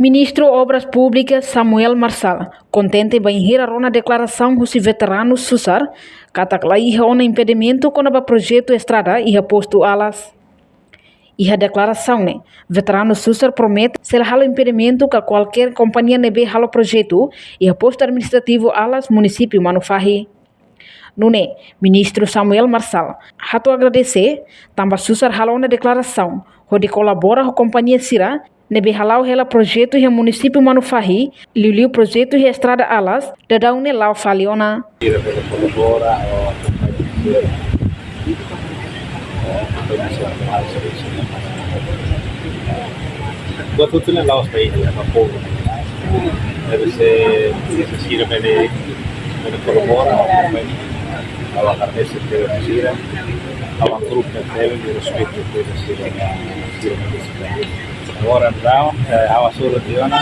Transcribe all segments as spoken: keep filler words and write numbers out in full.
Ministru Obras Públikas Samuel Marçal kontente bainhira rona deklarasaun husi veteranu susar katak la iha ona impedimentu kona-ba projetu estrada iha postu Alas. Iha deklarasaun ne'e, veteranu susar promete sei la halo impedimentu ka kualkér kompañia ne'ebé halo projetu iha postu administrativu Alas, munisípiu Manufahi. Nune'e, Ministru Samuel Marçal hato'o agradese tanba susar halo ona deklarasaun hodi kolabora ho kompañia sira ne'ebé hala'o hela projetu iha munisípiu Manufahi, liuliu projetu iha estrada Alas, daudaun ne'e la'o fali ona. Sira bele kolabora ho kompañia sira. Buat hotu ne'e la'ós ba ida, ba povu. Deve ser, se sira bele, bele kolabora ho kompañia. Ha'u agradese tebes sira. Ha'u grupu tebes, respeitu tebes sira, sira. Agora, daudaun, eh, ha'u hasoru tiha ona,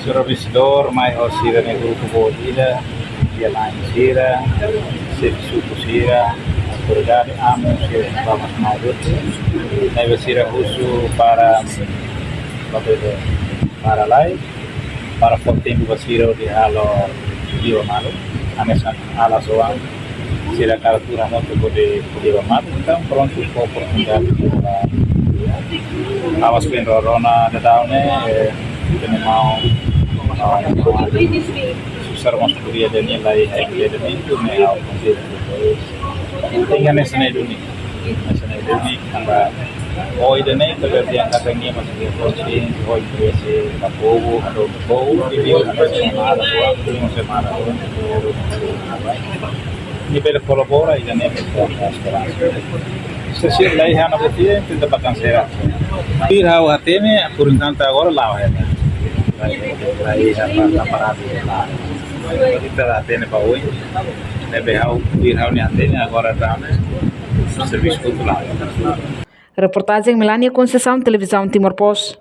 señór vizitadór, mai ho sira-nia grupu boot ida, iha lain sira, xefe suku sira, autoridade, amu sira, vamos mai hotu. Ne'ebé sira husu para, para lai, para fó tempu ba sira hodi halo liu ba malu. Hanesan Alas oan, sira karik tuur hamutuk hodi, hodi liu ba malu. Entaun, prontu, fó oportunidade ba awas pen rorona daudaun ne'e, eh, tene mau, mau, susar mós podia deni lai, eh, dia deni tu me au konsideru. Tenke hanesan ne'e duni. Hanesan ne'e duni, tanba ohin ne'e, tanba dia kata ni masih dia konsideru, ohin dia si kapogu, atau pogu, di dia kata semana dua, di dia semana dua, ni bele kolabora, ida-ne'e bele fó esperansa. Se sira la iha ona buat ida, tenta bá kansera. Tuir ha'u hatene, por enquanto agora la'o hela. La iha, la iha, la, la paradu, la. Ita la hatene ba oin. Ne'ebé ha'u, tuir ha'u-nia hatene, agora daudaun ne'e servisu hotu la'o. Reportajen Melania Conceição, Televizaun Timor Post.